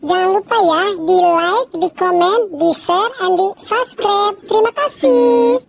Jangan lupa ya di like, di komen, di share, and di subscribe. Terima kasih.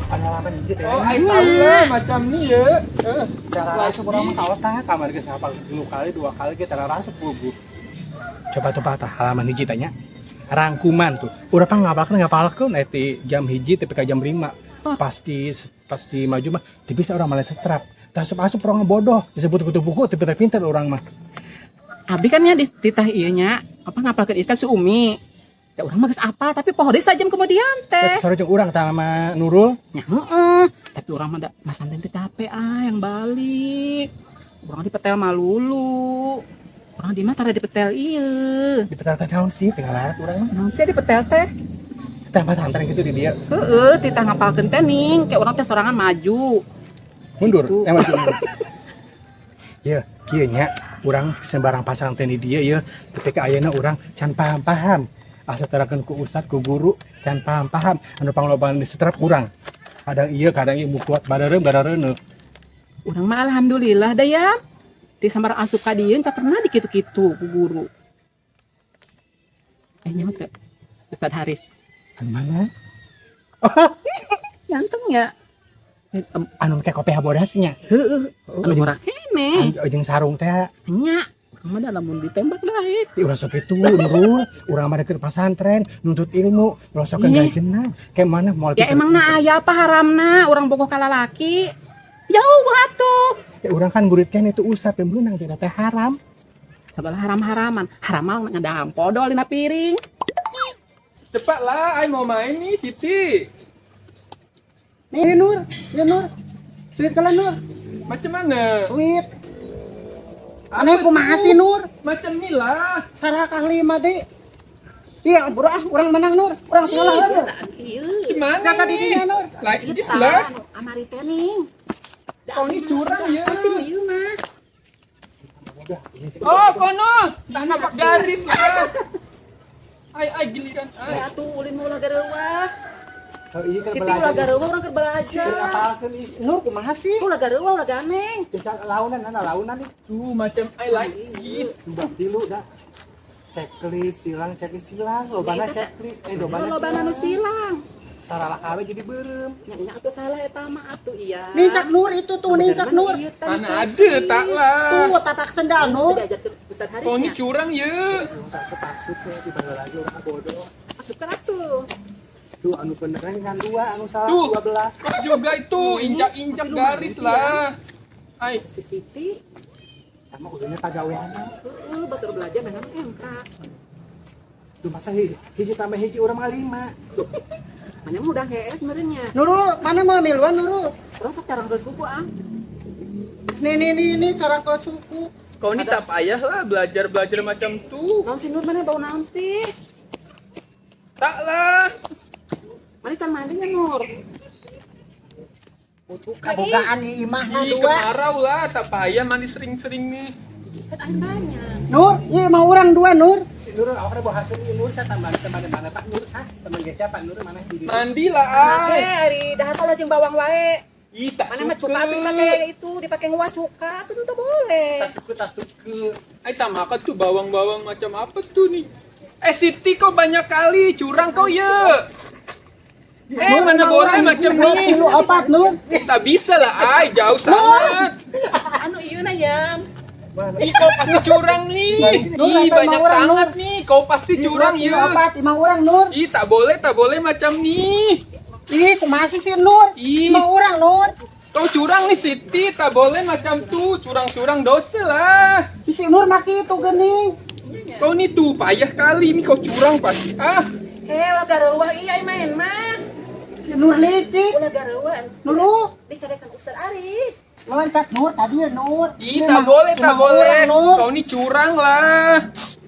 Pengalaman hiji teh. Oh, ai tahu lah macam ni ya. Cara rasup urang mah kawas tah kamar geus ngapal 10 kali, 2 kali ge tara rasup bubu. Coba coba tah halaman hiji tanya. Rangkuman tuh. Urang pang ngapalkeun ti jam 1 tepi ka jam 5. Pasti maju mah teu bisa urang malah setrap. Tah asup-asup urang bodoh disebut kutu buku tapi teu pinter urang mah. Abdi kan nya di titah ieu nya, apa ngapalkeun ieu ka si Umi. Da urang mah geus apal tapi poho deui sajam kemudian teh. Sore jeung urang tah sama Nurul. Nya heeh, tapi urang mah da masanten teh capek ah yang balik. Urang dipetel malulu. Urang di mah tara dipetel ieu. Dipetel teh naon sih tinggal larat urang mah. Naon sih dipetel teh? Teh pasantren gitu di dia. Heeh, titah ngapalkeun teh ning, kayak urang teh sorangan maju. Mundur, Gitu. maju mundur. Ya, kieu nya urang sembarang pasantren di dia ya, tapi ka ayeuna urang can paham-paham. Asa terakeun ku ustad ku guru can paham-paham anu panglobaan di setrap urang. Kadang iya, kadang ieu kuat badareum badareuneuh. Urang mah alhamdulillah da ya. Ti sambar asup ka dieu can pernah dikitu-kitu ku guru. Nyaho teu? Ustad Haris. Anu mana? Ganteng ya? Anu make kopiah bodasnya. Heeh, anu murah keneh. Anu jeung sarung teh. Nya, urang mah da lamun ditembak daek. Di urang sok itu Nurul, urang mah deket pasantren, nuntut ilmu, ulah sok Ih. gajenang. Kayak mana moal Ya emang na aya apa haramna urang bogoh ka lalaki? Jauh atuh. Ya urang kan murid kan itu ustad yang beunang tidak teh haram. Segala haram-haraman, haram mah ngadaham podol dina piring. Cepatlah, ai mau main nih Siti. Nih Nur, ya Nur. Sweet kalian Nur. Macam mana? Sweet. Aneh kumaha sih Nur? Macam ni lah. Sarakah lima deh. Iya, bro ah, orang menang Nur. Orang kalah Nur. Macam mana Kakak ni? didinya Nur. Like this lah. Amari teh ning. Kau ni curang ya. Kasih nu ieu mah. Oh, kono. Tak nampak garis lah. Ai ai giliran ai. Atuh ulin mah ulah gareuwah. Oh, iya Siti ulah gareuwah urang keur belajar. Nur kumaha sih? Ulah gareuwah ulah ganeng. Bisa launan, ana launan nih. Tuh macam I like this. Dua tilu dah. Checklist silang, checklist silang, lobana Ya, itu, checklist, eh lobana Lobana nu silang. silang. Sarala kawe jadi beureum. Nya nya atuh salah eta mah atuh iya. Nincak Nur itu tuh, nincak Nur. Iya, tadi Mana ada tak lah. Tuh, tapak sendal Nur. Diajarkeun Ustaz Haris Kau nya. ini curang ya. Tak asup ya, dipanggil lagi orang bodoh. Asupkeun atuh. Tuh anu beneran kan dua, anu salah Tuh. 12. Kau juga itu injak-injak Tapi lumayan garis sih, lah. Ai, Si Siti, Sama udahnya pagaweanna. heeh, batur belajar memang engka. Duh masa hiji tambah hiji urang mah lima. Mana mah udah hees sebenarnya. Nurul, mana mau miluan Nurul? Urang sok carang ke suku ah. Nih, nih, nih, nih, cara ke suku. kau ini tak payah lah belajar-belajar macam tuh. Naon sih Nur mana bau naon sih? Tak lah. Mana can mandi nya Nur? Oh, cuka ih. Kabogaan imahna Ih, dua. kemarau lah, tak payah mandi sering-sering nih. Kan aing banyak. Nur, iya mau orang dua Nur. Si Nurul awaknya bawa hasil ieu Nur saya tambah teman mana Pak Nur ah teman geca Pak Nur mana di dieu. Mandi lah, Oke, ai. ari dahar kalau jeung bawang wae. Ih, tak Mana mah suka. cuka atuh dipakai itu, dipakai nguah cuka tuh tuh boleh. Tak suka tak suka. Ai, tak makan tuh bawang-bawang macam apa tuh nih. Eh, Siti kau banyak kali curang kau ya. Eh, mana boleh macam nih. Tilu opat Nur. Tak bisa lah, ai, jauh sangat. Anu ieu na yam. Mana? Ih, kau pasti curang nih. Nur, Ih, atau banyak mau orang, sangat nih. Kau pasti curang Tilu ya. opat, imah orang Nur. Ih, tak boleh macam nih. Ih, kumaha sih si Nur? Ih. Imah orang Nur. Kau curang nih Siti, tak boleh macam tuh. Curang-curang dosa lah. Ih, si Nur maki itu gini. Kau nih tuh payah kali nih kau curang pasti. Ah, Eh, ulah gareuwah ieu aing main mah. Si Nur licik. Ulah gareuwah. Nurul, Dicarekan Ustaz Aris. loncat Nur tadi ya Nur. ih, tak boleh, tak Imah boleh. orang, Nur. Kau nih curang lah.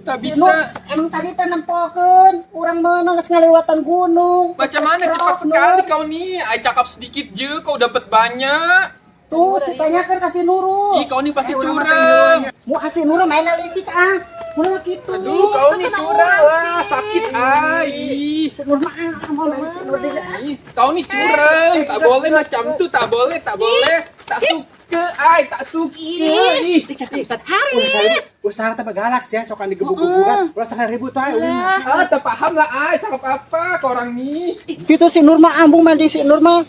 Tak Si Nur, bisa. emang tadi teh nempokeun, urang meunang geus ngaliwatan gunung. Macam mana cepat sekali kau nih. Ai cakap sedikit je kau dapat banyak. Tuh, ditanyakeun ka si Nurul. Ih, kau nih pasti Eh, urang mah curang. Mu si Nurul mainnya licik ah. Nurul gitu. Aduh, kau nih curang lah. Sakit ai. Si Nur mah ah, mau main si Nur deui, ah. Ih, kau nih curang. Tak boleh macam tuh, tak boleh, tak boleh. Tak suka, ai, tak suka. Ih, Dicarekan Ustaz Haris. Usaha teh galak sih ya sokan digebuk-gebukan. Ulah sana ribut wae. Ulah. Ah, tak paham lah, ai, cakap apa kau orang nih. Gitu si Nur mah ambung mandi si Nur mah.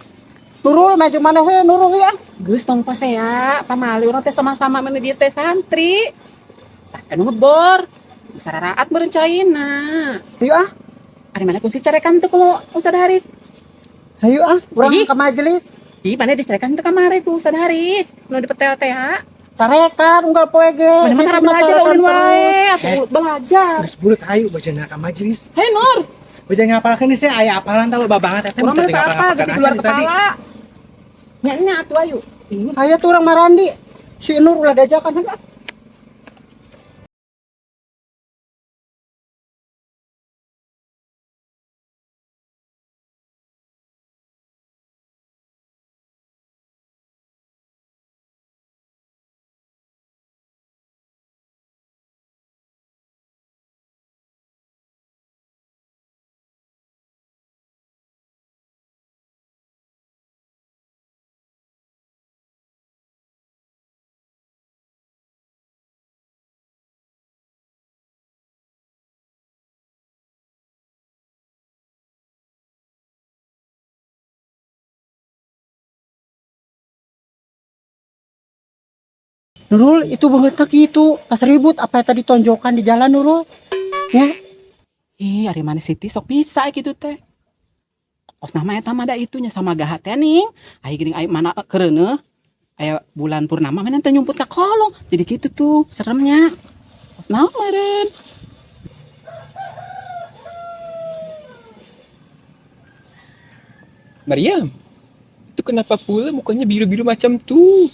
Nurul maju mana we Nurul ya. Geus tong pasea, pamali urang teh sama-sama mana dia teh santri. Tah anu ngebor. Bisa raraat meureun caina. Ayo ah, Ari mana kunci carekan teu ku Ustaz Haris? ayo ah, urang Ih. ke majelis. Ih, mana dicarekan teu kamari ku Ustaz Haris. Nu dipetel teh ha. Carekan unggal poe ge. Mana mah tara Si Nur mah belajar carekan ulin terus. wae, atuh belajar. Geus bulat ayo bajana ka majelis. Hei Nur, Baca ngapalkeun sih aya apalan tah loba banget eta urang mah teu apa gede keluar kepala. Nya nya atuh ayo. Ih, Ayo tuh urang marandi. Si Nur ulah diajakan ah. Nurul itu banget gitu pas ribut apa tadi tonjokan di jalan Nurul ya. Ih, ari mana Siti sok bisa gitu teh. Kos nama eta mah da itunya sama gahat teh ning. Ai geuning ai mana keureuneuh. Aya bulan purnama mana teh nyumput ka kolong. Jadi gitu tuh seremnya. Kos naon meureun. Mariam, itu kenapa pula mukanya biru-biru macam tuh?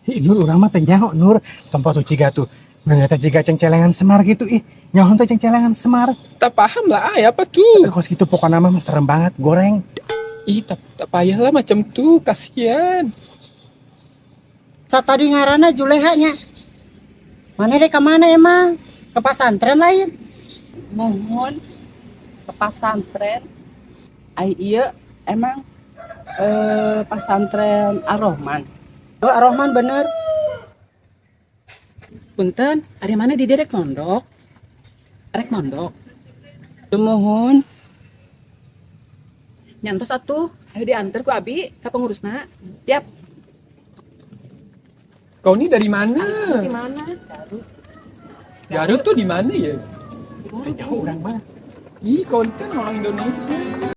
Ih, Nur urang mah teh nyaho Nur. Tempat tuh ciga tuh. Bener teh ciga cengcelengan Semar gitu ih. Nyaho teh cengcelengan Semar. Tak paham lah, ai, apa tuh? Kos gitu pokoknya mah serem banget, goreng. Ih, tak payah lah macam tuh, kasihan. Sa tadi ngaranna Juleha nya. Mana deh kemana emang? Ke pesantren lain. Mohon ke pasantren. Ai ieu emang pasantren Ar-Rahman. Oh, Ar-Rahman bener. Punten, ari mana di derek pondok? Rek mondok. Sumuhun. Nya entos atuh, ayo diantar ku abi ka pengurusna. Yap. Kau ini dari mana? Di mana? Garut tuh di mana ya? Jauh urang mah. Ih, kau kan orang Indonesia.